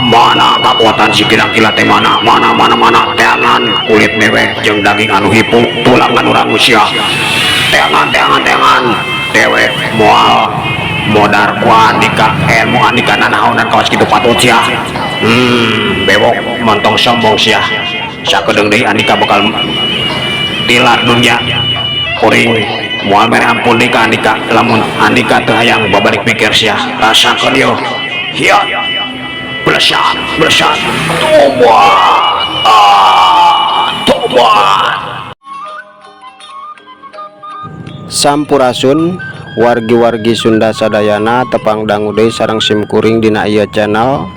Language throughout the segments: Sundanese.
Mana kakuatan si Kidang Kilat teh mana mana mana mana teangan kulit dewek jeung daging anu hipu tulang anu rangus sia teangan teangan teangan dewek moal modar ku andika ilmu andika nanaonan kawas kitu patut sia bewok montong sombong sia sakedeung deui andika bakal tilar dunya kuring moal mere ampun deui ka andika lamun andika teu hayang babalik pikir sia rasakeun yo hiya blesat blesat tobat ah tobat. Sampurasun wargi-wargi Sunda sadayana tepang dangu deui sareng simkuring dina ieu channel.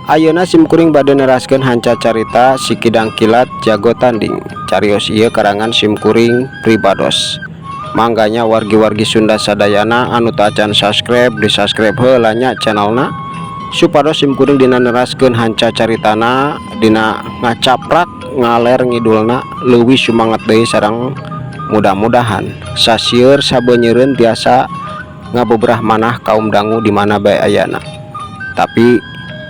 Ayeuna simkuring bade neraskeun hanca carita Si Kidang Kilat Jago Tanding. Carios ieu karangan simkuring pribados. Mangganya wargi-wargi Sunda sadayana anu teu acan subscribe di subscribe heula nya channelna supados simkuring dina neraskeun hanca caritana dina ngacaprak ngaler ngidulna leuwih sumanget deui sareng mudah-mudahan sasieur sabenyeureun tiasa ngabeberah manah kaum dangu di mana bae ayana. Tapi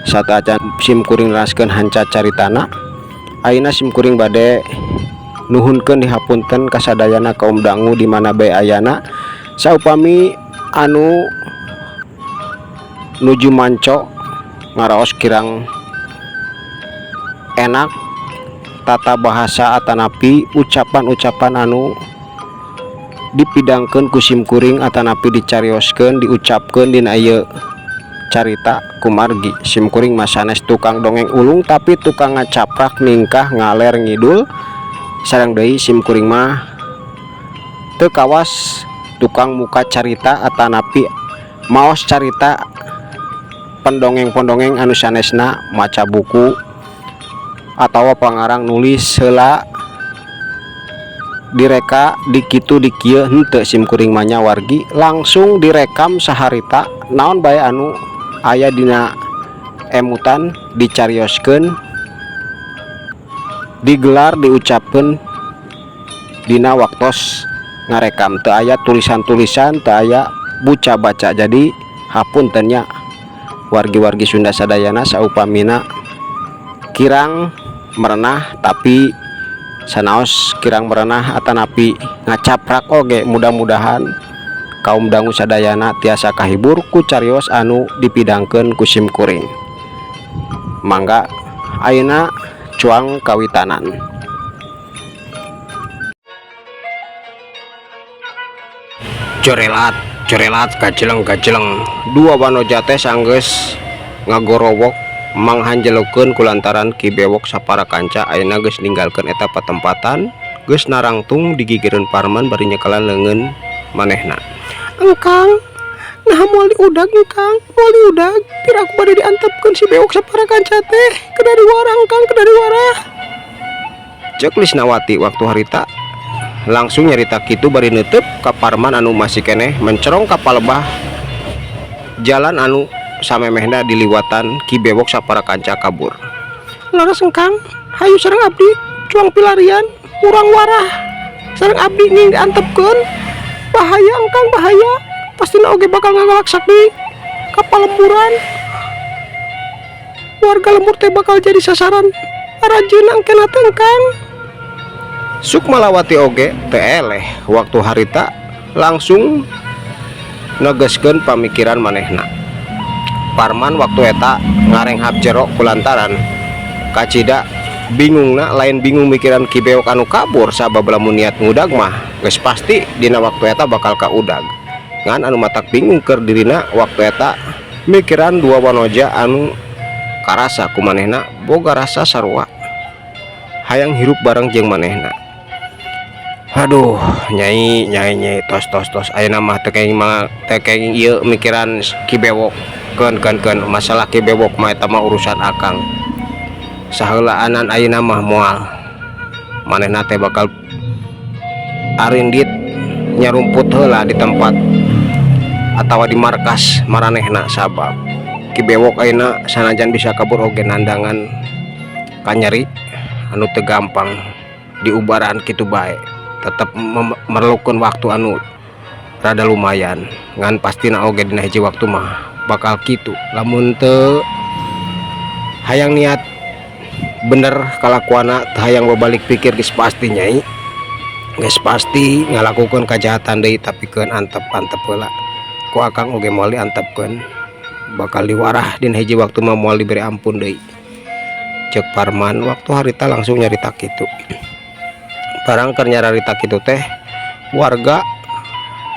sateuacan simkuring neraskeun hanca caritana, ayeuna simkuring bade nuhunkeun dihapunten kasadayana kaum dangu di mana bae ayana saupami anu nuju manco ngaraos kirang enak tata bahasa atanapi ucapan-ucapan anu dipidangkeun ku simkuring atanapi dicarioskeun diucapkeun dina ieu carita kumargi simkuring mah sanes tukang dongeng ulung tapi tukang ngacaprak ningkah ngaler ngidul sareng deui simkuring mah teu kawas tukang muka carita atanapi maos carita pendongeng-pendongeng anu sanesna maca buku atawa pangarang nulis heula direka dikitu dikieu henteu simkuring mah nya wargi langsung direkam saharita naon bae anu aya dina emutan dicarioskeun digelar diucapkeun dina waktos ngarekam teu aya tulisan-tulisan teu aya buca baca. Jadi hapunten nya wargi-wargi Sunda sadayana saupamina kirang merenah tapi sanaos kirang merenah atanapi ngacaprak oge mudah-mudahan kaum dangu sadayana tiasa kahibur ku carios anu dipidangkeun ku simkuring. Mangga ayeuna cuang kawitanan. Corelat corelat gajeleng gajeleng dua wanoja teh sanggeus ngagorowok manghanjelukeun kulantaran Ki Bewok sapara kanca ayeuna geus ninggalkeun eta patempatan geus narangtung digigireun Parman bari nyekelan leungeun manehna. Engkang naha moal diudag engkang moal diudag piraku bade diantepkeun si Bewok sapara kanca teh kedah diwarah engkang kedah diwarah. Ceuk Lisnawati waktu harita langsung nyarita kitu bari neuteub ka Parman anu masih keneh mencerong ka palebah jalan anu samemehna diliwatan Ki Bewok sapara kanca kabur. Laras engkang hayu sareng abdi cuang pilarian urang warah sareng abdi nging diantepkeun bahaya engkang bahaya pastina oge bakal ngagalaksak deui ka palemburan warga lembur teh bakal jadi sasaran aranjeunna engkena teh engkang. Sukmalawati oge teu eleh waktu harita langsung negeskeun pamikiran manehna. Parman waktu eta ngarenghap jero kulantaran kacida bingungna lain bingung mikiran Ki Bewok anu kabur sabab lamun niat ngudag mah geus pasti dina waktu eta bakal kaudag. Ngan anu matak bingung keur dirina waktu eta mikiran dua wanoja anu karasa ku manehna boga rasa sarua hayang hirup bareng jeung manehna. Aduh nyai nyai nyai tos tos tos ayeuna mah teu kenging mah teu kenging ieu mikiran Ki Bewok keun keun keun masalah Ki Bewok mah eta mah urusan akang saheulaanan ayeuna mah moal manehna teh bakal arindit nyarumput heula di tempat atawa di markas maranehna sabab Ki Bewok ayeuna sanajan bisa kabur oge nandangan kanyeri anu teu gampang diubaran kitu bae tetep memerlukan waktu anu rada lumayan ngan pastina oge dina hiji waktu mah bakal kitu lamun teu Hayang niat bener kalakuana, teu hayang babalik pikir, geus pasti, Nyai, geus pasti ngalakukeun kajahatan deui. Tapi keun, antep-antep heula. Ku akang oge moal diantepkeun, bakal diwarah dina hiji waktu mah, moal diberi ampun deui, cek Parman waktu harita langsung nyarita kitu. Barang keur nyarita kitu teh, warga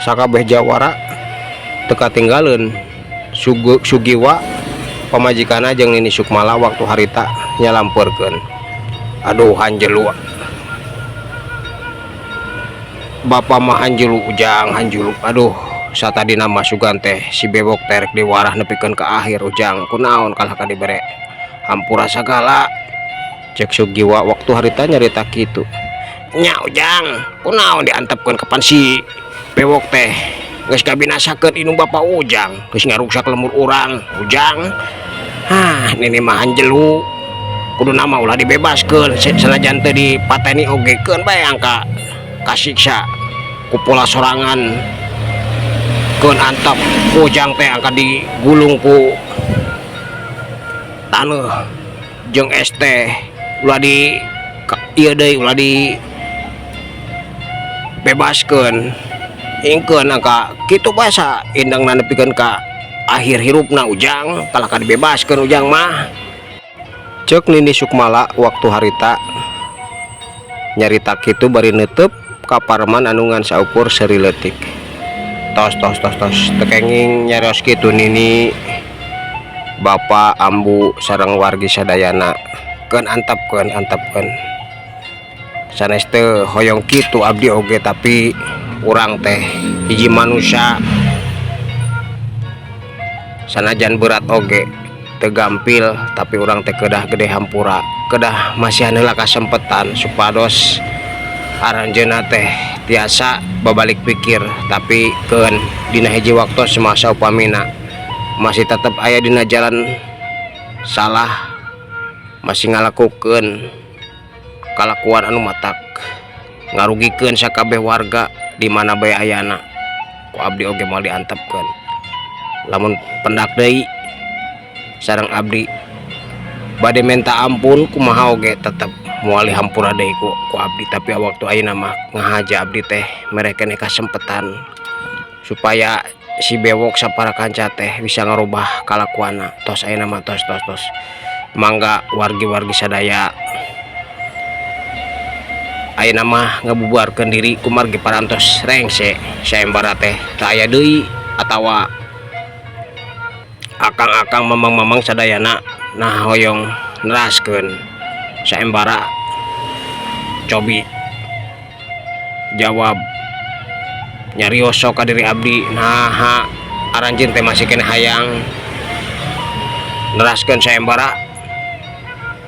sakabeh jawara teu katinggaleun Sugiwa pamajikanna jeung Nini Sukmala waktu harita nyalampeurkeun, "Aduh, hanjelu Bapak mah, hanjelu Ujang, hanjelu. Aduh, satadina mah sugan teh si Bewok teh rek diwarah nepikeun ka akhir, Ujang. Kunaon kalah ka dibere hampura sagala," cek Sugiwa waktu harita nyarita kitu. "Nya, Ujang, kunaon diantepkeun? Kapan si Bewok teh geus ngabinasakeun indung Bapak, Ujang, geus ngaruksak lembur urang, Ujang. Hah, Nini mah hanjelu. Kuduna mah ulah dibebaskeun, sanajan teu dipateni oge keun bae angka kasiksa ku pola sorangan. Keun, antep Ujang teh, angka digulung ku taneuh jeung es teh. Ulah di ieu deui, ulah di bebaskeun, ingkeun angka kitu bae saindengna nepikeun ka akhir hirupna, Ujang, kalah ka dibebaskeun Ujang mah," cek Nini Sukmala waktu harita nyarita kitu bari neuteub ka Parman anu ngan saukur seuri leutik. "Tos, tos, tos, tos, teu kenging nyarios kitu, Nini, Bapak, Ambu sareng wargi sadayana. Keun, antepkeun, antepkeun. Sanes teu hoyong kitu abdi oge, tapi urang teh hiji manusia, sanajan berat oge teu gampil, tapi urang teh kedah gede hampura, kedah masihan heula kasempetan supados aranjeunna teh tiasa babalik pikir. Tapi keun, dina hiji waktu semasa upamina masih tetep aya dina jalan salah, masih ngalakukeun kalakuan anu matak ngarugikeun sakabeh warga di mana bae ayana, ku abdi oge moal diantepkeun. Lamun pendak deui sareng abdi bade menta ampun kumaha oge tetep moal dihampura deui ku abdi. Tapi waktu ayeuna mah ngahaja abdi teh mere keneh kasempetan supaya si Bewok sapara kanca teh bisa ngarubah kalakuanna. Tos, ayeuna mah tos, tos, tos. Mangga wargi-wargi sadaya, ayeuna mah ngabubarkeun diri kumargi parantos rengse sayembara teh teu aya deui atawa akang-akang, mamang-mamang sadayana. Nah, hoyong neraskeun sayembara, cobi jawab, nyarios sok ka diri abdi, naha aranjeun teh masih keneh hayang neraskeun sayembara?"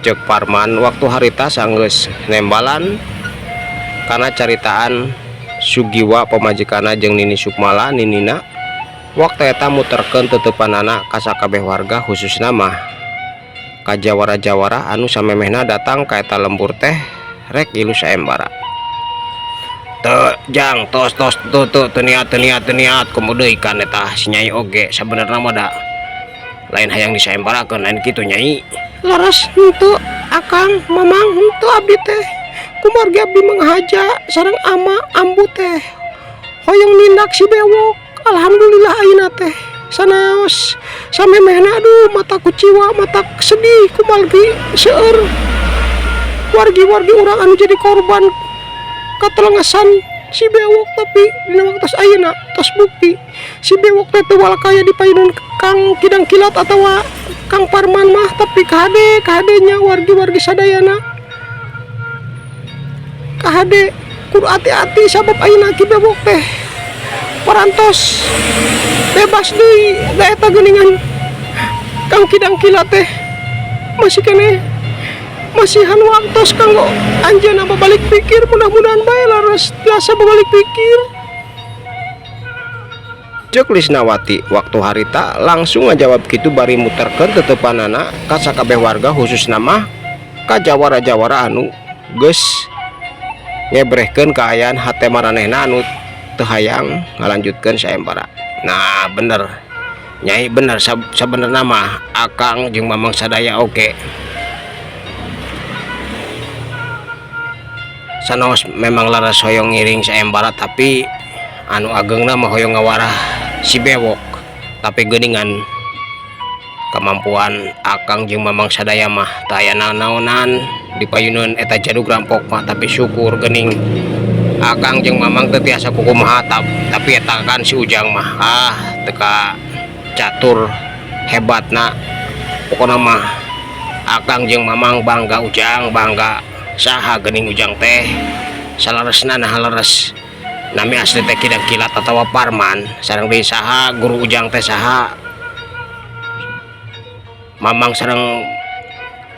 cek Parman waktu harita sanggeus nembalan kana caritaan Sugiwa pamajikanna jeung Nini Sukmala ninina. Waktu eta muterkeun teuteupanana ka sakabeh warga, khususna mah ka jawara-jawara anu samemehna datang ka eta lembur teh rek ilu sayembara. "Teu, Jang, tos, tos, teu, teu, teu niat, teu niat, teu niat. Komo deui kan eta si Nyai oge sabenerna mah da lain hayang disayembarakeun, lain kitu, Nyai." "Laras henteu, Akang, Mamang, henteu. Abdi teh kumargi abdi manghaja sareng ama ambu teh hoyong nindak si Bewok. Alhamdulillah ayeuna teh sanaos samemehna. Aduh, matak kuciwa, matak sedih kumargi seueur wargi-wargi urang anu jadi korban katelengesan si Bewok. Tapi dina waktos ayeuna tos bukti si Bewok teh teu walakaya di payunun Kang Kidang Kilat atawa Kang Parman mah. Tapi kahade, kahadenya wargi-wargi sadayana, kahade, kudu hati-hati sabab ayeuna Ki Bewok teh parantos bebas deui. Da eta geuningan Kang Kidang Kilat teh masih keneh masihan waktos kanggo anjeunna babalik pikir. Mudah-mudahan bae laras tiasa babalik pikir," cek Lisnawati waktu harita langsung ngajawab kitu bari muterkeun teuteupanana ka sakabeh warga, khususna mah ka jawara-jawara anu geus ngebrehkeun kaayaan hate maranehna anu teu hayang ngalanjutkeun sayembara. Nah, bener. Nyai bener sabenerna mah akang jeung mamang sadaya oge sanaos memang leres hoyong ngiring sayembara tapi anu ageungna mah hoyong ngawarah si bewok tapi geuningan kemampuan akang jeung mamang sadaya mah teu aya nanaonan dipayuneun eta jadug rampok mah tapi syukur geuning akang jeung mamang teu tiasa kukumaha tapi eta kan si Ujang mah ah teu ka catur hebatna pokona mah akang jeung mamang bangga Ujang bangga saha geuning Ujang teh saleresna nah leres nami asli teh Kidang Kilat atawa Parman sareng deui saha guru Ujang teh saha mamang sareng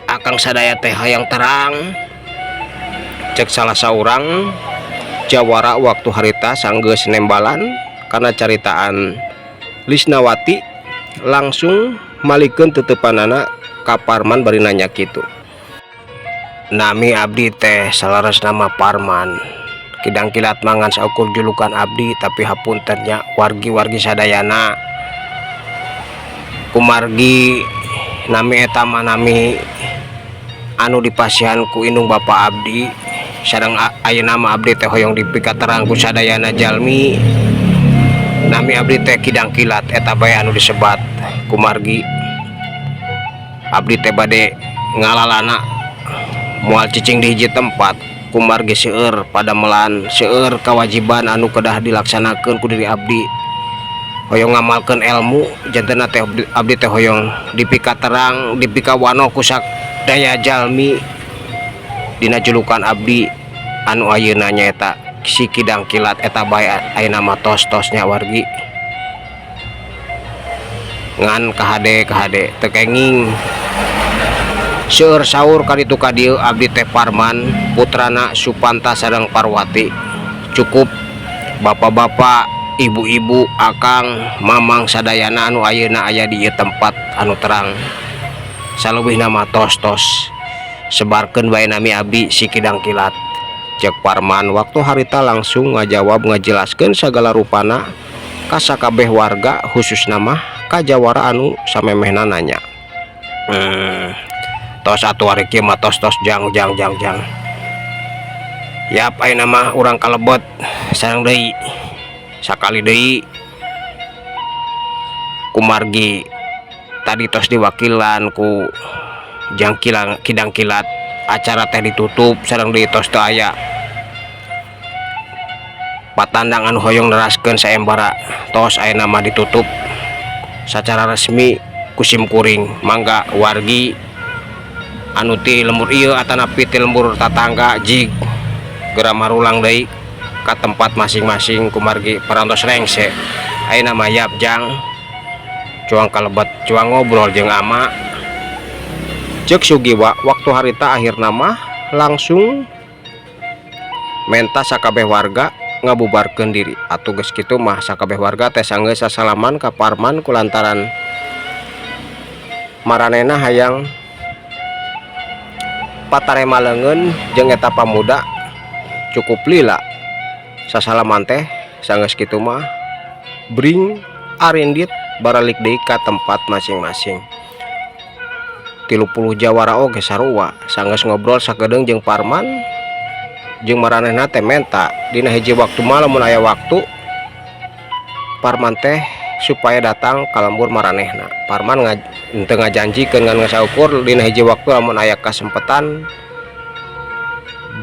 akang sadaya teh hayang terang cek salah saurang jawara waktu harita sanggeus nembalan kana caritaan Lisnawati langsung malikeun teuteupanana ka Parman bari nanya kitu. Nami abdi teh saleresna mah Parman Kidang Kilat mangan saukur julukan abdi tapi hapunten nya wargi-wargi sadayana kumargi nami eta mah nami anu dipasihan ku indung bapa abdi sareng ayeuna mah abdi teh hoyong dipikaterang ku sadayana jalmi nami abdi teh Kidang Kilat eta bae anu disebat kumargi abdi teh bade ngalalana moal cicing di hiji tempat kumargi seueur padamelan seueur kewajiban anu kedah dilaksanakeun ku diri abdi hoyong ngamalkeun ilmu jantenna teh abdi teh hoyong dipikaterang dipikawanoh ku sadaya jalmi dina julukan abdi anu ayeuna nyaeta si Kidang Kilat eta bae ayeuna mah tos-tosnya wargi ngan kahade kahade teu kenging seueur saur kaditu ka dieu abdi teh Parman putrana Supanta sareng Parwati cukup bapak-bapak ibu-ibu akang mamang sadayana anu ayeuna aya di ieu tempat anu terang saleuwihna mah tos-tos sebarkeun bae nami abdi si Kidang Kilat cek Parman waktu harita langsung ngajawab ngajelaskeun sagala rupana ka sakabeh warga khususna mah ka jawara anu samemehna nanya. Tos atuh ari kieu mah tos-tos jang jang jang jang yap ayeuna mah urang kalebet sareng deui sakali deui kumargi tadi tos diwakilan ku Jang Kilang Kidang Kilat acara teh ditutup sareng deui tos teu aya patandang anu hoyong neraskeun sayembara tos ayeuna mah ditutup sacara resmi ku sim kuring mangga wargi anu ti lembur ieu atanapi ti lembur tatangga jig geura marulang deui ka tempat masing-masing kumargi parantos rengse ayeuna mah yap jang cuang kalebet cuang ngobrol jeung ama cek Sugiwa waktu harita akhirna mah langsung menta sakabeh warga ngabubarkeun diri atuh geus kitu mah sakabeh warga teh sanggeus sasalaman ka Parman kulantaran maranehna hayang patarema leungeun jeung eta pamuda cukup lila sasalaman teh sanggeus kitu mah bring arindit baralik deui ka tempat masing-masing 30 jawara oge sarua sanggeus ngobrol sakedeung jeung Parman jeung maranehna teh menta dina hiji waktu mah lamun aya waktu Parman teh supaya datang ka lembur maranehna Parman teu ngajanjikeun ngan saukur dina hiji waktu lamun aya kasempetan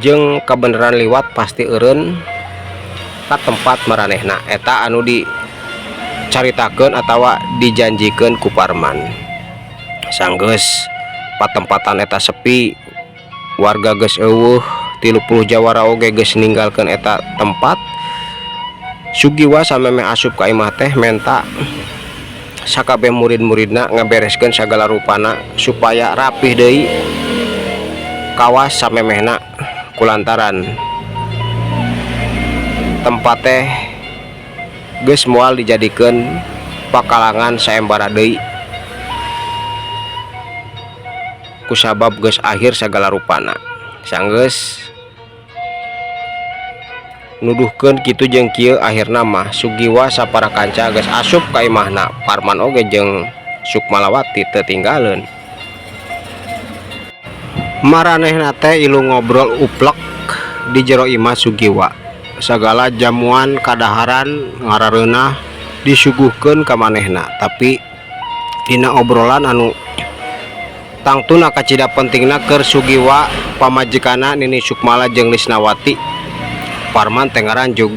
jeung kabeneran liwat pasti eureun ka tempat maranehna eta anu dicaritakeun atawa dijanjikeun ku Parman sanggeus patempatan eta sepi warga geus eueuh 30 jawara oge geus ninggalkeun eta tempat Sugiwa samemeh asup ka imah teh menta sakabeh murid-muridna ngabereskeun sagala rupana supaya rapih deui kawas samemehna kulantaran tempat teh geus moal dijadikeun pakalangan sayembara deui kusabab geus akhir sagala rupana sanggeus Nuduhkeun kitu jeung kieu akhirna mah Sugiwa sapara kanca geus asup ka imahna. Parman oge jeung Sukmalawati teu tinggaleun. Maranehna teh ilu ngobrol uplek di jero imah Sugiwa. Sagala jamuan kadaharan ngarareunah disuguhkeun ka manehna, tapi dina obrolan anu tangtuna kacida pentingna keur Sugiwa pamajikanna Nini Sukmala jeung Lisnawati. Parman teh ngaranjug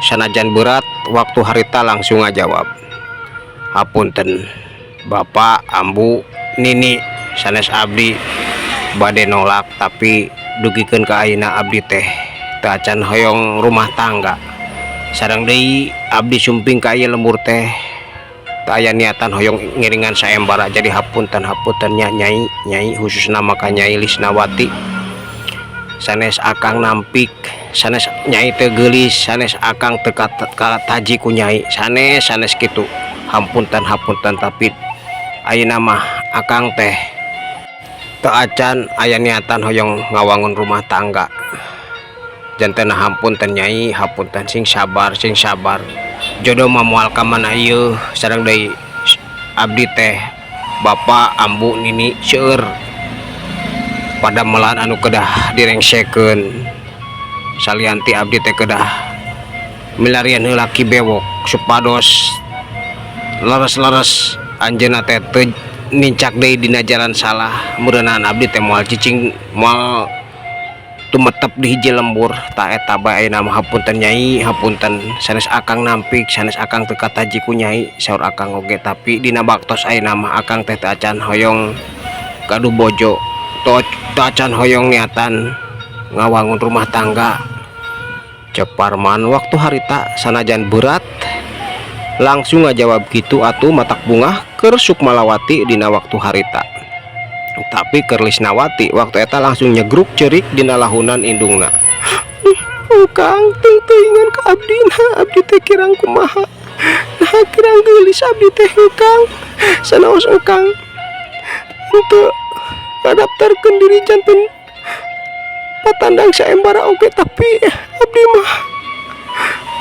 sanajan berat waktu harita langsung ngajawab. Hapunten Bapak, Ambu, Nini, sanes abdi bade nolak tapi dugikeun ka ayeuna abdi teh teu acan hoyong rumah tangga. Sareng deui abdi sumping ka ieu lembur teh teu aya niatan hoyong ngiringan saembara, jadi hapunten hapunten nya Nyai, Nyai khususna maka Nyai Lisnawati. Sanes akang nampik, sanes Nyai teu geulis, sanes akang teu kataji ku Nyai, sanes sanes kitu. Hapunten hapunten tapi ayeuna mah akang teh teu acan aya niatan hoyong ngawangun rumah tangga. Janten hapunten Nyai, hapunten, sing sabar, sing sabar. Jodoh mah moal ka mana ieu, sareng deui abdi teh Bapak, Ambu, Nini seueur padamelan anu kedah direngsekeun. Salianti abdi teh kedah milarian heula Ki Bewok supados leres-leres anjeunna teh teu nincak deui dina jalan salah. Meureunaan abdi teh moal cicing, moal tumetep di hiji lembur. Ta eta bae ayeuna mah hapunten Nyai, hapunten, sanes akang nampik, sanes akang teu kataji ku Nyai, saur akang oge, tapi dina baktos ayeuna mah akang teh teu acan hoyong gaduh bojo, teu acan hoyong niatan ngawangun rumah tangga. Cek Parman waktu harita sanajan berat langsung ngajawab kitu atuh matak bungah keur Sukmalawati dina waktu harita. Tapi keur Lisnawati waktu eta langsung nyegruk ceurik dina lahunan indungna. Kang teuing-teuingan ka abdi, nah abdi teh kirang kumaha, nah kirang geulis abdi teh Kang, sanaos Kang henteu ngadaftarkeun diri janten patandang saembara oge, tapi abdi mah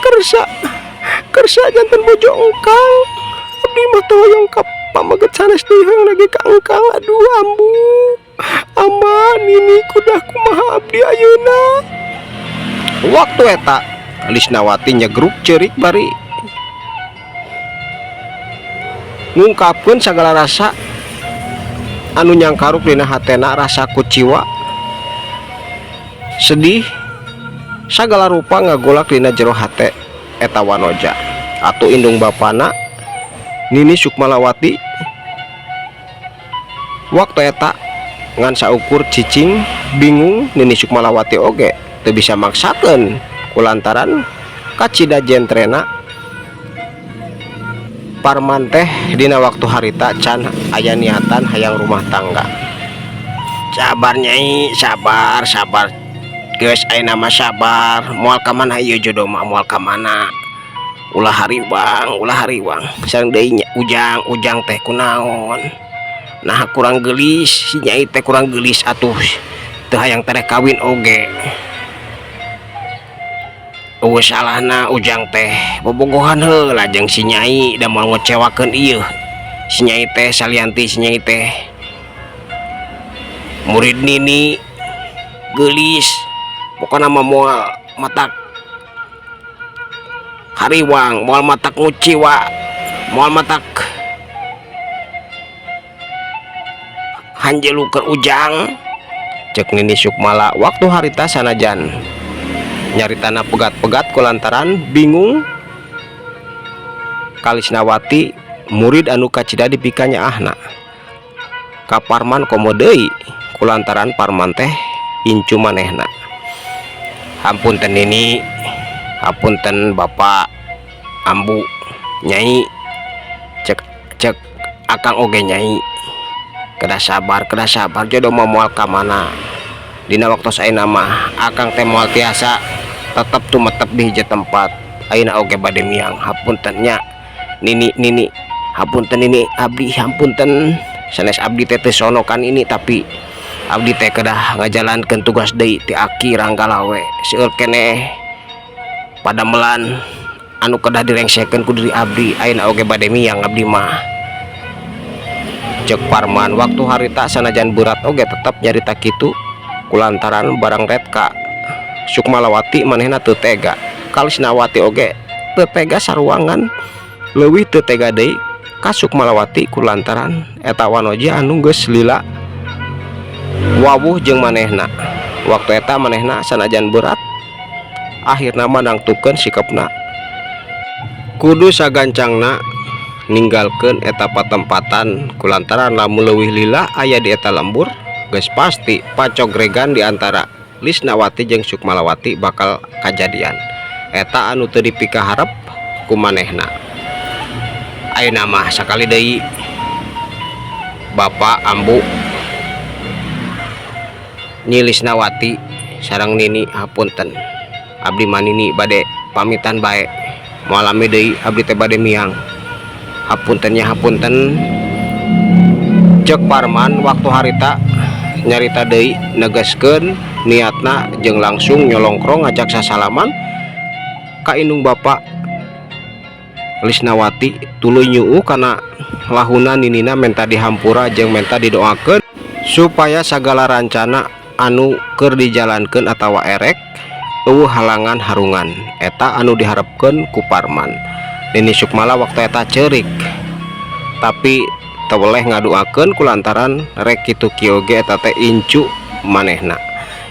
kersa kersa janten bojo engkang. Abdi mah teu hoyong ka pamaget sanes deui, hoyong lagi ka engkang. Aduh ambu, ama, Nini, kudah kumaha abdi ayeuna. Waktu eta Lisnawati nyegruk ceurik bari ngungkapkeun sagala rasa anu nyangkaruk dina hatena, rasa kuciwa, sedih, sagala rupa ngagolak dina jero hate eta wanoja. Atuh indung bapana Nini Sukmalawati waktu eta ngan saukur cicing bingung. Nini Sukmalawati oge teu bisa maksakeun kulantaran kacida jentrena Parman teh dina waktu harita can aya niatan hayang rumah tangga. Sabar Nyai, sabar, sabar geus ayeuna mah sabar, moal ka mana ieu jodoh mah, moal ka mana. Ulah hariwang, ulah hariwang. Sareng deui nya Ujang, Ujang teh kunaon, nah kurang geulis si Nyai teh, kurang geulis atuh teu hayang tereh kawin oge. Eueuh salahna Ujang teh bobogohan heula jeung si Nyai, da moal ngecewakeun ieu si Nyai teh. Salianti si Nyai teh murid Nini, geulis, pokona mah moal matak hariwang, moal matak nguciwa, moal matak hanjelu keur Ujang. Cek Nini Sukmala waktu harita sanajan nyaritana pegat-pegat kulantaran bingung ka Lisnawati murid anu kacida dipikanya ahna ka Parman, komo deui kulantaran Parman teh incu manehna. Hapunten Nini, hapunten Bapak, Ambu, Nyai, cek cek akang oge Nyai kedah sabar, kedah sabar, jodoh mah moal ka mana. Dina waktu ayeuna mah akang teh moal tiasa tetep tumetep di hiji tempat. Ayeuna oge bade miang, hapunten nya Nini, Nini hapunten, Nini, abdi hapunten, sanes abdi teh teu sonokan ini, tapi abdi teh kedah ngajalankeun tugas deui ti Aki Ranggalawe. Seueur keneh Padamelan anu kedah direngsekeun ku diri abdi, ayeuna oge bade miang abdi mah. Cek Parman waktu harita sanajan berat oge tetep nyarita kitu kulantaran barang ret ka Sukmalawati manehna teu tega, ka Lisnawati oge teu tega saruangan, leuwih teu tega deui ka Sukmalawati kulantaran eta wanoja anu geus lila wawuh jeung manehna. Waktu eta manehna sanajan berat akhirna mah nangtukeun sikapna kudu sagancangna ninggalkeun eta patempatan kulantaran lamun leuwih lila aya di eta lembur geus pasti pacogregan di antara Lisnawati jeung Sukmalawati bakal kajadian. Eta anu teu dipikaharep ku manehna. Ayeuna mah sakali deui Bapak Ambu, Nyi Lisnawati sareng Nini, hapunten, abdi mah Nini bade pamitan bae, moal lami deui abdi teh bade miang, hapunten nya, hapunten. Cek Parman waktu harita nyarita deui negaskeun niatna jeung langsung nyolongkrong ngajak sasalaman ka indung bapa Lisnawati, tuluy nyuuh kana lahuna ninina menta dihampura jeung menta didoakeun supaya sagala rancana anu keur dijalankeun atawa erek euweuh halangan harungan. Eta anu diharepkeun ku Parman. Nini Sukmala waktu eta ceurik tapi teu weleh ngadoakeun kulantaran rek kitu kieu oge eta teh incu manehna.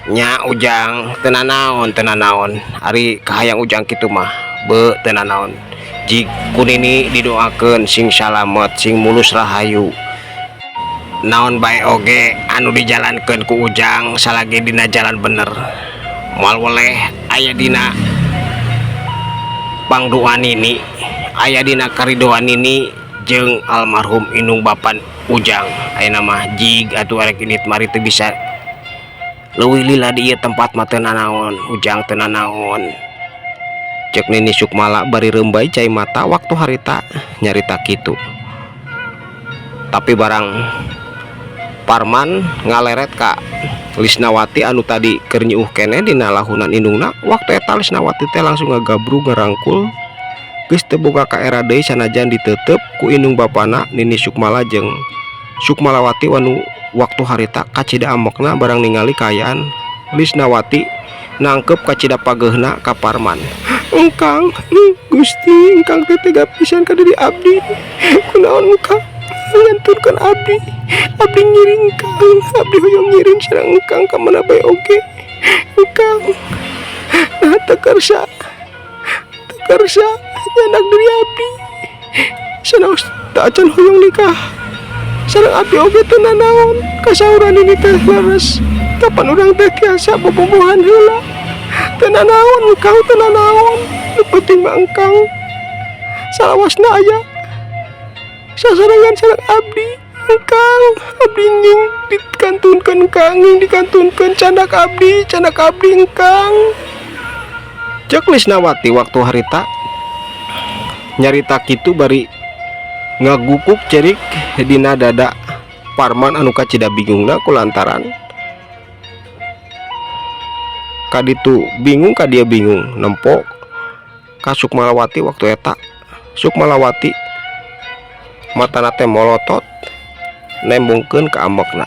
Nya Ujang, teu nanaon, teu nanaon, ari kahayang Ujang kitu mah beu teu nanaon, jig ku Nini didoakeun sing salamet, sing mulus rahayu. Naon bae oge anu dijalankeun ku Ujang salagi dina jalan bener moal weleh aya dina pangdoa Nini, aya dina karidoan Nini jeung almarhum indung bapan Ujang. Ayeuna mah jig atuh arek indit mari teu bisa leuwih lila di ieu tempat mah, teu nanaon Ujang, teu nanaon. Cek Nini Sukmala bari reumbay cai mata waktu harita nyarita kitu. Tapi barang Parman ngaleret ka Lisnawati anu tadi keur nyuuh keneh dina lahunan indungna, waktu eta Lisnawati teh langsung ngagabrug ngarangkul, geus teu boga kaera deui sanajan diteuteup ku indung bapana Nini Sukmala jeung Sukmalawati anu waktu harita kacida ambekna barang ningali kaayaan Lisnawati nangkep kacida pageuhna ka Parman. Engkang, Gusti, engkang teh tega pisan ka diri abdi. Kunaon engkang ngantunkeun abdi? Abdi ngiring engkang, abdi hoyong ngiring sareng engkang ka mana bae oge. Engkang nah teu kersa, teu kersa nyandak diri abdi. Sanaos teu acan hoyong nikah sareng abdi oge teu nanaon, kasauran ini teh leres. Kapan urang teh tiasa bobogohan heula? Teu nanaon engkang, teu nanaon, nu penting mah engkang salawasna aya sasarengan sareng abdi. Engkang, abdi nging dikantunkeun engkang, nging dikantunkeun, candak abdi, candak abdi engkang. Cek Lisnawati waktu harita nyarita kitu bari ngagukuk cerik dina dada Parman anu kacida bingungna kulantaran kaditu bingung ka dieu bingung nempo ka Sukmalawati. Waktu eta Sukmalawati matana teh molotot nembongkeun ka ambekna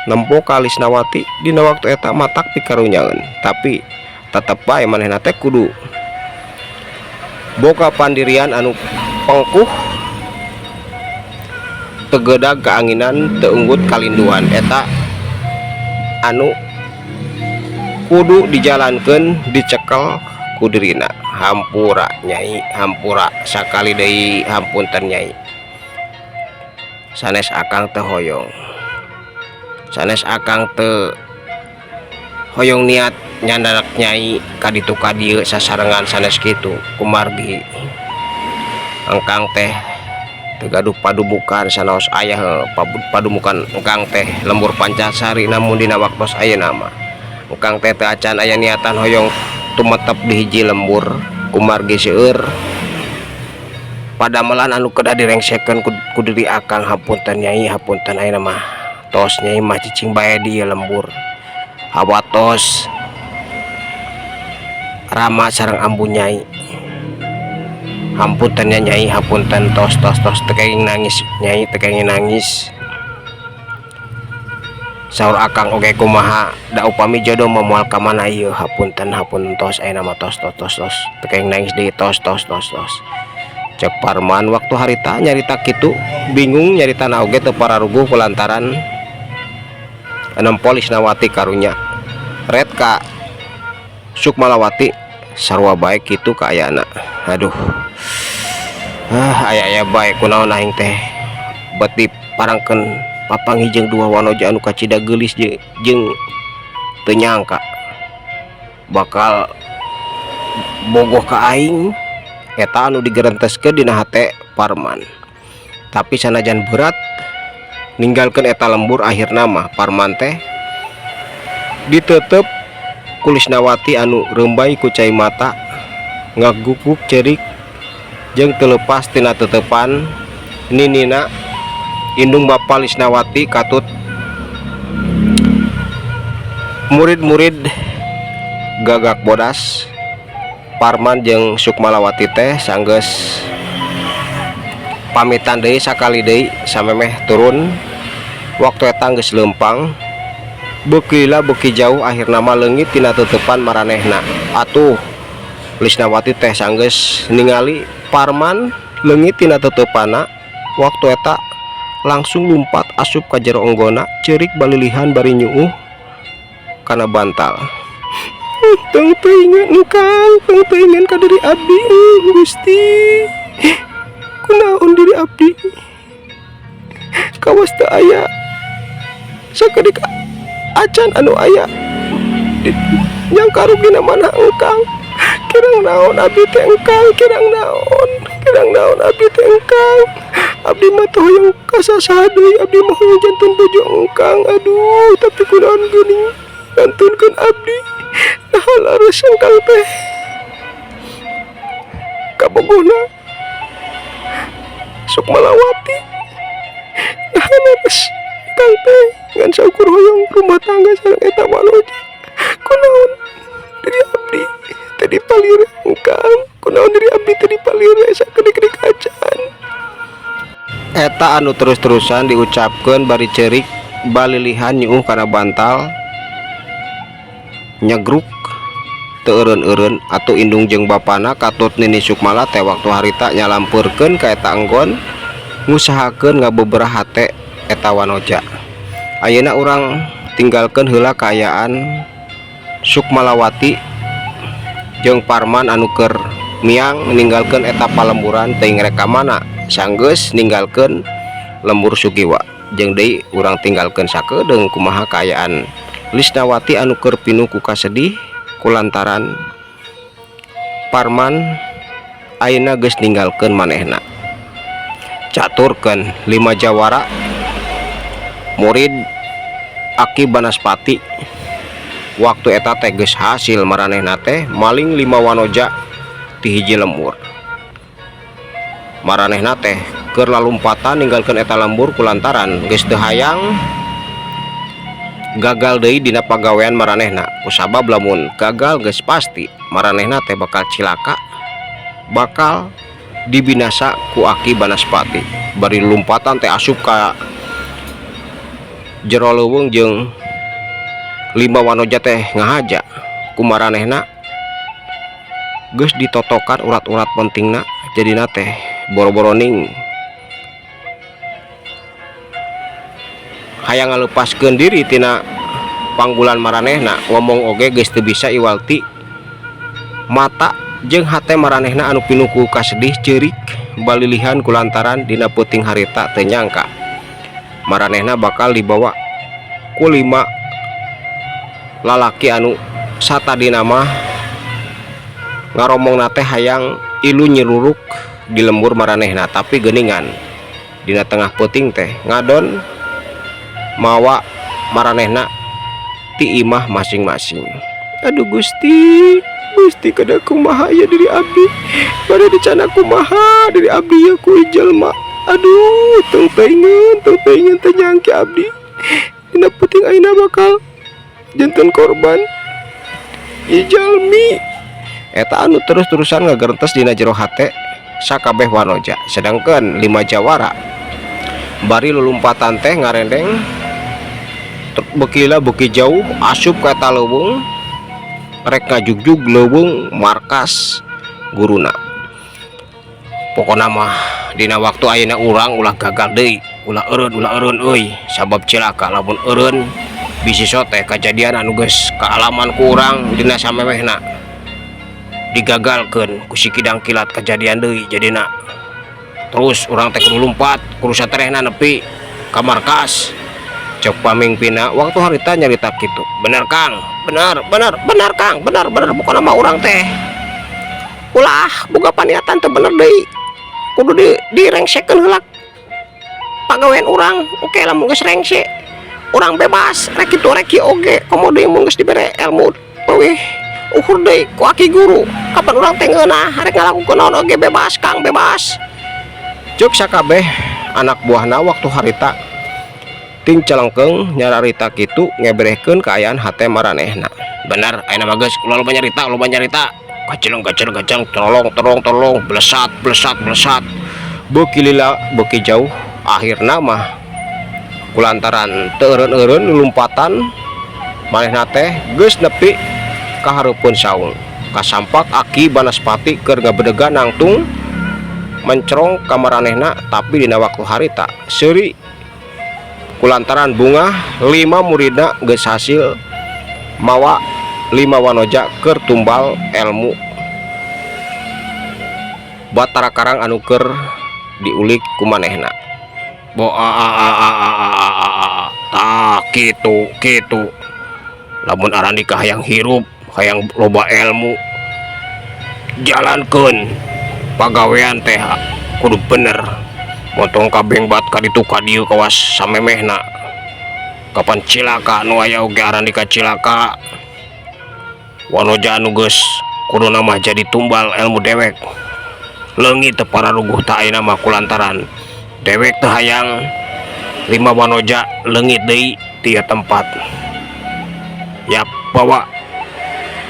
nempo ka Lisnawati dina waktu eta matak pikarunyaeun, tapi tetep bae manehna teh kudu boga pandirian anu pengkuh, teu gedag kaanginan, teu unggut kalinduan. Eta anu kudu dijalankeun, dicekel ku dirina. Hampura Nyai, hampura sakali deui, hapunten Nyai, sanes akang teu hoyong, sanes akang teu hoyong niat nyandak Nyai ka ditu ka dieu sasarengan, sanes kitu. Kumargi engkang teh teu gaduh padumukan sanaos aya padumukan engkang teh lembur Pancasari, namun dina waktos ayeuna mah engkang teh teu acan aya niatan hoyong tumetep di hiji lembur kumargi seueur padamelan anu kedah direngsekeun ku diri akang. Hapunten Nyai, hapunten. Ayeuna mah tos Nyai mah cicing bae di ieu lembur, hawatos Rama sareng ambu Nyai. Hapunten nya Nyai, hapunten, tos tos tos, teu kenging nangis Nyai, teu kenging nangis. Saur akang oge kumaha da upami jodoh mah moal ka mana ieu. Hapunten, hapunten, tos ayeuna mah, tos tos tos tos, teu kenging nangis deui, tos tos tos tos, cek Parman waktu harita nyarita kitu. Bingung nyaritana oge teu pararuguh kulantaran nempo Lisnawati karunya ret ka Sukmalawati sarua bae kitu kaayana. Aduh ah, aya aya bae kunaon aing teh bet diparangkeun papanggih jeung dua wanoja anu kacida geulis jeung teu nyangka bakal bogoh ka aing. Eta anu digerenteskeun dina hate Parman. Tapi sanajan berat ninggalkeun eta lembur, akhirna mah Parman teh ditetep ku Lisnawati anu rembay ku cai mata, ngaguguk cerik jeung teu leupas tina tetepan ninina, indung bapa Lisnawati katut murid-murid Gagak Bodas. Parman jeung Sukmalawati teh sanggeus pamitan deui sakali deui samemeh turun. Waktu eta geus leumpang, beuki lila beuki jauh, akhirna mah leungit tina teuteupan maranehna. Atuh Lisnawati teh sanggeus ningali Parman leungit tina teuteupanna, waktu eta langsung lumpat asup ka jero enggonna, ceurik balilihan bari nyuuh kana bantal. "Tong teuingan engkang, tong teuingan ka diri abdi. Gusti, kunaon diri abdi kawas teu aya sakedik acan anu aya nyangka rugina mana engkang. Kirang naon abdi teh engkang? Kirang naon, kirang naon abdi teh engkang? Abdi mah teu hoyong ka sasaha deui, abdi mah hoyong janten bojo engkang. Aduh, tapi kunaon geuning ngantunkeun abdi? Naha leres engkang teh kabogohna Sukmalawati? Naha leres engkang teh ngan saukur hoyong rumah tangga sareng eta wanoja? Kunaon diri abdi teu dipalire engkang? Kunaon diri abdi teu dipalire sakedik-kedik acan?" Eta anu terus-terusan diucapkeun bari ceurik balilihan nyuuh kana bantal, nyegruk teu eureun-eureun. Atuh indung jeung bapana katut Nini Sukmala teh waktu harita nyalampeurkeun ka eta enggon, ngusahakeun ngabeberah hate eta wanoja. Ayeuna urang tinggalkeun heula kaayaan Sukmalawati jeung Parman anu keur miang ninggalkeun eta palemburan, teuing rek ka mana sanggeus ninggalkeun lembur Sugiwa. Jeung deui urang tinggalkeun sakedeung kumaha kaayaan Lisnawati anu keur pinuh ku kasedih kulantaran Parman ayeuna geus ninggalkeun manehna. Caturkeun lima jawara murid Aki Banaspati waktu eta teh geus hasil maranehna teh maling lima wanoja ti hiji lembur. Maranehna teh keur lalumpatan ninggalkeun eta lembur kulantaran geus teu hayang gagal deui dina pagawean maranehna, kusabab lamun gagal geus pasti maranehna teh bakal cilaka, bakal dibinasa ku Aki Banaspati. Bari lumpatan teh asup ka jero leuweung jeung lima wanoja teh ngahaja. Ku maranehna geus ditotokan urat-urat pentingna, jadina teh boro-boro ning hayang ngalepaskeun diri tina panggulan maranehna, ngomong oge geus teu bisa iwal ti mata jeung hate maranehna anu pinuh ku kasedih, ceurik balilihan kulantaran dina peuting harita teu nyangka maranehna bakal dibawa ku lima lalaki anu satadina mah ngaromongna teh hayang ilu nyiruruk di lembur maranehna. Tapi geuningan dina tengah peuting teh ngadon mawa maranehna ti imah masing-masing. "Aduh Gusti, Gusti, kada kumaha ya diri abdi? Bade dicandak kumaha diri abdi ya ku jelma? Aduh, tong teuingeun, tong teuingeun, teu nyangka abdi dina peuting ayeuna bakal janten korban ieu jalmi." Eta anu terus-terusan ngagerentes dina jero hate sakabeh wanoja. Sedangkan lima jawara bari lulumpatan teh ngarendeng beuki lila beuki jauh asup ka eta leuweung rek ngajugjug leuweung markas guruna. Pokona mah dina waktu ayeuna urang ulah gagal deui, ulah eureun, ulah eureun euy, sabab cilaka lamun eureun bisi sote kajadian anu geus kaalaman ku urang dina samemehna digagalkeun ku si Kidang Kilat kajadian deui jadina. Terus urang teh kudu lumpat kudu saterehna nepi ka markas. Cek pamingpinna waktu harita nyarita kitu. Bener Kang, bener bener bener Kang, bener bener pokona mah urang teh ulah boga paniatan teu bener deui. Kudu di direngsekeun heula pagawean urang. Oke lamun geus rengse urang bebas rek kitu rek kieu oge komo deui mun geus dibere ilmu leuwih uhur deui ku aki guru kapan urang teh ngeunah rek ngalakukeun naon oge bebas Kang, bebas. Cek sakabeh anak buahna waktu harita ting celengkeung nyararita kitu ngeberehkeun kaayaan hate maranehna. Bener ayeuna mah geus ulah loba nyarita, loba nyarita. Kaceleng kaceleng kaceleng tolong tolong tolong blesat blesat blesat. Beuki lila beuki jauh akhirna mah kulantaran teu eureun-eureun lulumpatan manehna teh geus nepi ka hareupeun saung. Kasampak Aki Banaspati keur ngabedegan nangtung mencerong ka maranehna tapi dina waktu harita seuri kulantaran bungah lima muridna geus hasil mawa lima wanoja keur tumbal ilmu Batara Karang anu keur diulik ku manehna. Bo a a a a a a a a tah kitu kitu lamun arandika hayang hirup hayang loba ilmu jalankeun pagawean teh kudu bener motong kabeng bat ka ditu ka dieu kawas samemehna kapan cilaka nu aya oge arandika cilaka wanoja anu geus kuduna mah jadi tumbal ilmu dewek leungit teu pararuguh ta ayeuna mah kulantaran dewek teu hayang lima wanoja leungit deui ti ieu tempat yap bawa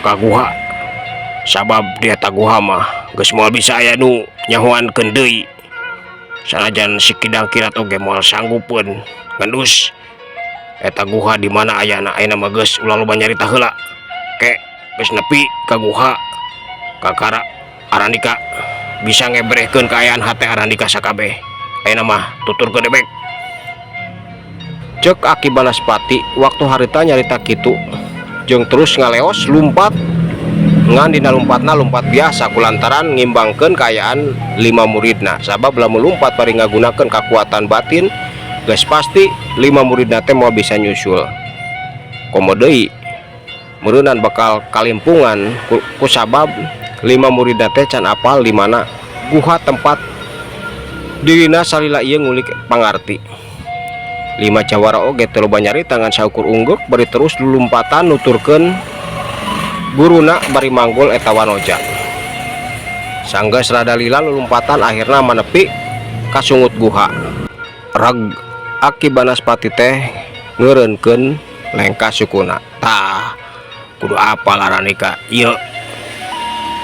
ka guha sabab di eta guha mah geus moal bisa aya nu nyahoankeun deui sanajan si Kidang Kilat oge moal sanggupeun ngendus eta guha di mana ayana. Ayeuna mah geus ulah loba nyarita heula ke geus nepi ka guha kakara arandika bisa ngebrehkeun kaayaan hate arandika sakabeh. Ayeuna mah tuturkeun dewek. Cek Aki Banaspati waktu harita nyarita kitu jeung terus ngaleos lumpat ngan dina lumpatna lumpat biasa kulantaran ngimbangkeun kaayaan lima muridna sabab lamun lumpat bari ngagunakeun kakuatan batin geus pasti lima muridna teh moal bisa nyusul komo deui meureunan bakal kalimpungan ku sabab lima muridna teh can apal di mana guha tempat dirina salila ieu ngulik pangarti. Lima jawara oge teu loba nyarita ngan saukur unggeuk bari terus lulumpatan nuturkeun guruna bari manggul eta wanoja. Sanggeus rada lila lulumpatan akhirna manepi ka sungut guha. Rag Aki Banaspati teh ngeureunkeun lengkah sukuna. Tah kudu apal aranika ieu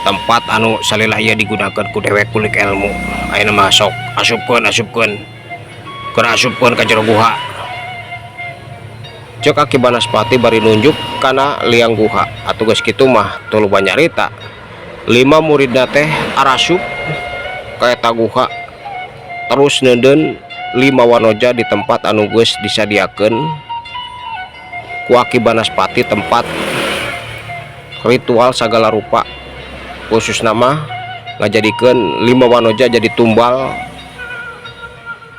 tempat anu salila ieu digunakeun ku dewek kulik ilmu. Ayeuna mah sok asupkeun asupkeun keur asupkeun ka jero guha. Cek Aki Banaspati bari nunjuk kana liang guha. Atuh geus kitu mah teu loba nyarita. Lima muridna teh arasup ka eta guha terus neundeun lima wanoja di tempat anu geus disadiakeun ku Aki Banaspati tempat ritual sagala rupa khususna mah ngajadikeun lima wanoja jadi tumbal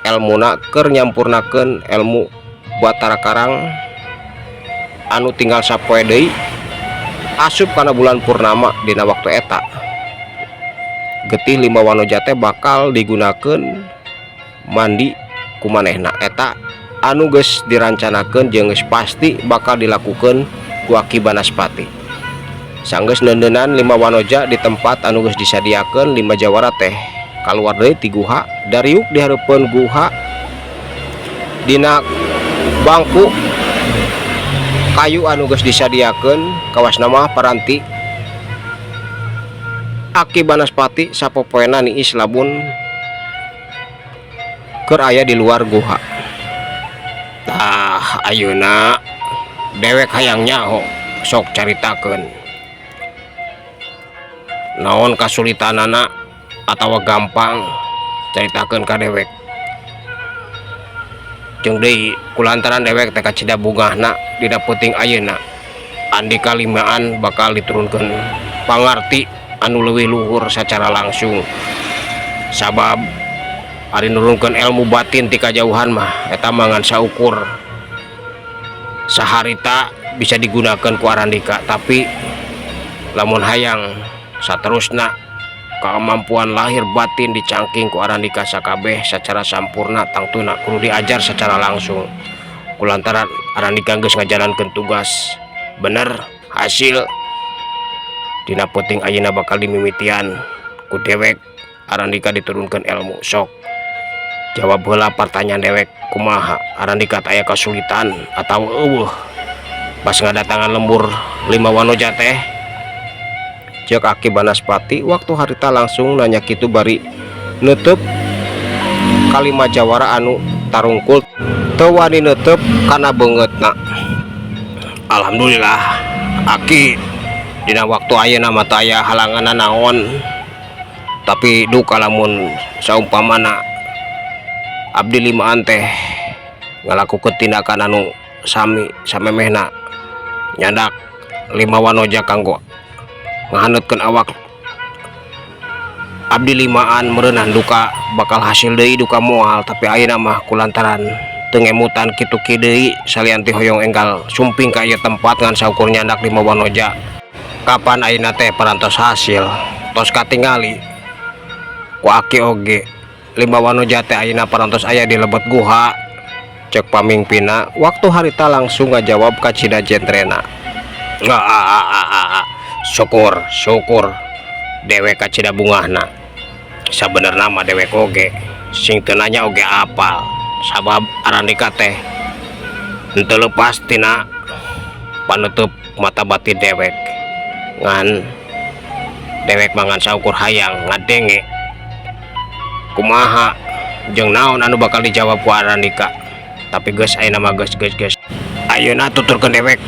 elmuna keur nyampurnakeun ilmu Batara Karang anu tinggal sapoe deui asup kana bulan purnama. Dina waktu eta getih lima wanoja teh bakal digunakeun mandi ku manehna. Eta anu geus dirancanakeun jeung geus pasti bakal dilakukeun ku Aki Banaspati. Sanggeus neundeunan lima wanoja di tempat anu geus disadiakeun lima jawara teh kaluar deui ti guha dariuk di hareupeun guha dina bangku kayu anu geus disadiakeun kawasna mah paranti Aki Banaspati sapopoena niis lamun keur aya di luar guha. Tah, ayeuna dewek hayang nyaho, sok caritakeun naon kasulitanana atawa gampang, caritakeun ka dewek. Jeung deui kulantaran dewek teh kacida bungahna dina peuting ayeuna Andika limaan bakal diturunkeun pangarti anu leuwih luhur secara langsung, sabab ari nurunkeun ilmu batin ti kajauhan mah eta mah ngan saukur saharita bisa digunakan ku Arandika. Tapi lamun hayang saterusna kemampuan lahir batin dicangking ku Arandika sakabeh secara sampurna, tangtuna kudu diajar secara langsung. Kulantaran Arandika geus ngajalankeun tugas bener hasil, dina peuting ayeuna bakal dimimitian ku dewek Arandika diturunkan ilmu. Sok jawab heula pertanyaan dewek, kumaha Arandika, aya kesulitan atau euweuh pas ngadatangan lembur lima wanoja teh? Cek Aki Banaspati waktu harita langsung nanya kitu bari nutup kalima jawara anu tarungkul teu wani neuteub kana beungeutna. Alhamdulillah, Aki, dina waktu ayeuna mah teu aya halangan naon, tapi duka lamun saumpamana abdi limaan teh ngalakukeun tindakan anu sami samemehna nyandak lima wanoja kanggo ngahaneutkeun awak abdi limaan, meureunan duka bakal hasil deui duka moal. Tapi ayeuna mah kulantaran teu ngemutan kitu kieu deui salian ti hoyong enggal sumping ka ieu tempat ngan saukur nyandak lima wanoja, kapan ayeuna teh parantos hasil. Tos katingali ku Aki oge lima wanoja teh ayeuna parantos aya di lebet guha, cek pamingpina waktu harita langsung ngajawab kacida jentrena. Ah, ah, ah, ah, ah. Syukur syukur, dewek kacida bungahna. Sabenerna mah dewek oge sing teu nanya oge apal, sabab Arandika teh henteu lepas tina panutup mata batin dewek. Ngan dewek mah ngan saukur hayang ngadenge kumaha jeung naon anu bakal dijawab ku Arandika. Tapi geus, ayeuna mah geus geus geus, ayeuna tuturkeun dewek.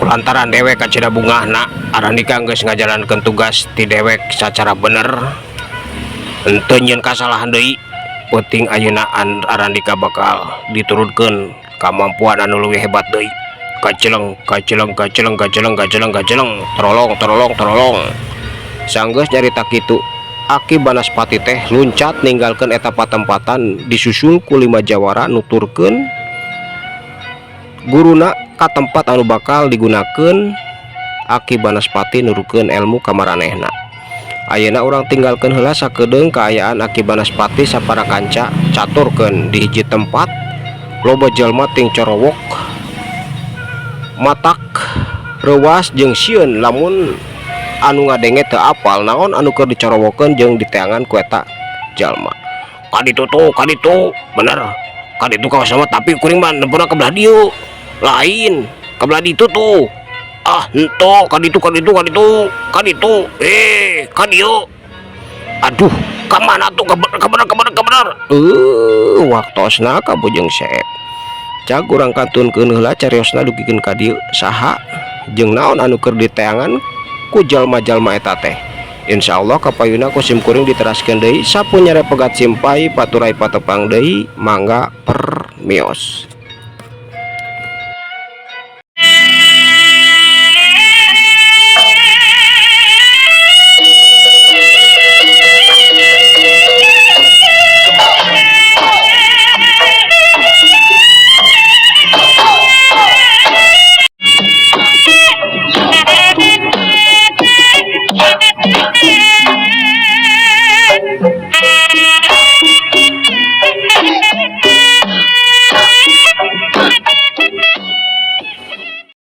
Kulantaran dewek kacida bungahna Arandika geus ngajalankeun tugas ti dewek sacara bener, henteu nyieun kasalahan deui, penting ayeuna Arandika bakal diturunkeun kamampuan anu leuwih hebat deui. Kaceleng kaceleng kaceleng kaceleng kaceleng kaceleng, terolong terolong terolong. Sanggeus nyarita kitu, Aki Banaspati teh luncat ninggalkeun eta patempatan, disusul ku lima jawara nuturkeun guruna ka tempat anu bakal digunakeun Aki Banaspati nurunkeun ilmu ka maranehna. Ayeuna urang tinggalkeun heula sakedeung kaayaan Aki Banaspati sapara kanca caturkeun di hiji tempat loba jalma ting corowok, matak reuwas jeung sieun lamun anu ngadenge teu apal naon anu keur dicorowokeun jeung diteangan ku eta jalma. Kaditu tuh, kaditu bener, kaditu kawas mah, tapi kuring mah nempona ka belah dieu, lain ka belah ditu tuh. Ah, henteu, kaditu kaditu kaditu kaditu, eh kadieu. Aduh, ka mana tuh? Ka bener ka bener ka bener. Waktosna ka Bujeng Seep. Cag urang kantunkeun heula cariosna dugikeun ka dieu, saha jeung naon anu keur diteangan ku jalma-jalma eta teh. Insyaallah kapayuna ku sim kuring diteraskeun deui. Sapunyere pegat simpay paturay patepang deui, mangga permios.